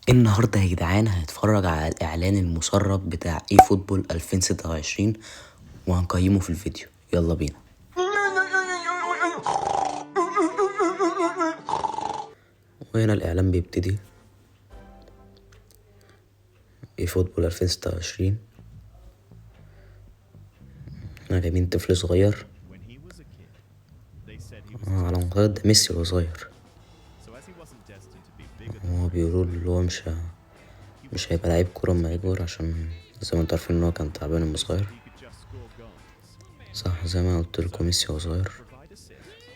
النهارده يا جدعان هنتفرج على الاعلان المسرب بتاع eFootball 2026 وهنقيمه في الفيديو. يلا بينا. وهنا الاعلان بيبتدي. eFootball 2026. احنا جايبين طفل صغير على ما ده ميسي وهو صغير. هو بيقولوا اللي هو مش هيبقى لعيب كورة اما يكبر، عشان زي ما انتوا عارفين ان هو كان تعبان لما صغير. صح، زي ما قلت لكم ميسي وهو صغير.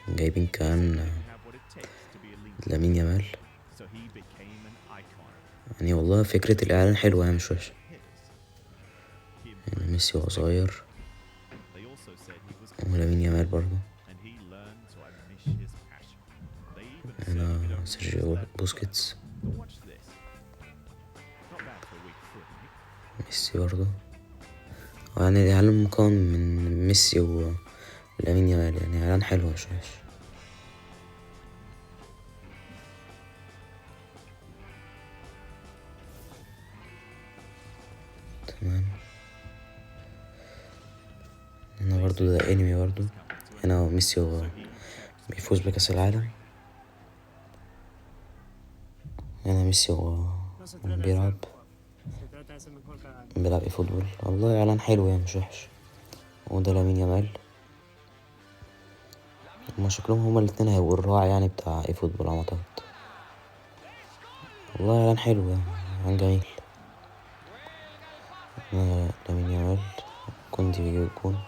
جايبين كمان لامين يامال. يعني والله فكرة الإعلان حلوة، يعني مش وحشة. يعني ميسي وهو صغير ولامين يامال برضه. هنا سيرجيو بوسكيتس، ميسي برضه. يعني الإعلان مكون من ميسي ولامين يامال، يعني إعلان حلو مش وحش. تمام. هنا برضو ده انمي برضو. هنا ميسي هو بيفوز بكأس العالم. هنا ميسي هو بيلعب eFootball. والله اعلان حلو يعني مش وحش. وده لامين يامال. هما شكلهم هما الاتنين هيبقوا الراعي يعني بتاع eFootball على ما اعتقد. والله اعلان حلو يعني، اعلان جميل. لامين يامال كوندي بيجيب الجون.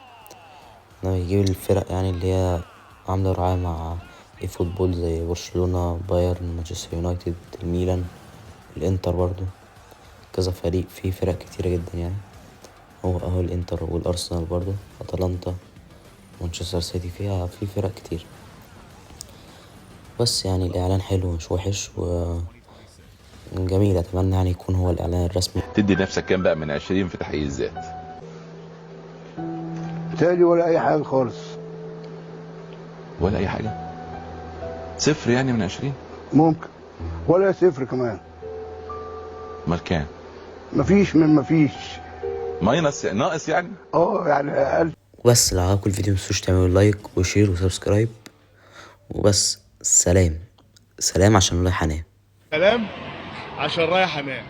هنا بيجيب الفرق يعني اللي هي عاملة رعاية مع eFootball، زي برشلونة، بايرن، مانشستر يونايتد، الميلان، الانتر برضو، كذا فريق، فيه فرق كتيرة جدا يعني. هو اهو الانتر والارسنال برضو، اتلانتا، مانشستر سيتي، فيها في فرق كتير. بس يعني الاعلان حلو مش وحش و جميل. اتمنى يعني يكون هو الاعلان الرسمي. تدي نفسك كام بقى من 20 في تحقيق الذات؟ تالي ولا اي حاجه خالص. ولا اي حاجه؟ صفر يعني من 20؟ ممكن ولا صفر كمان. امال كام؟ مفيش من مفيش. minus ناقص يعني؟ يعني اقل. وبس. لو عجبكم الفيديو متنسوش تعملوا like و share و subscribe. وبس، سلام سلام عشان رايح انام. سلام عشان رايح انام.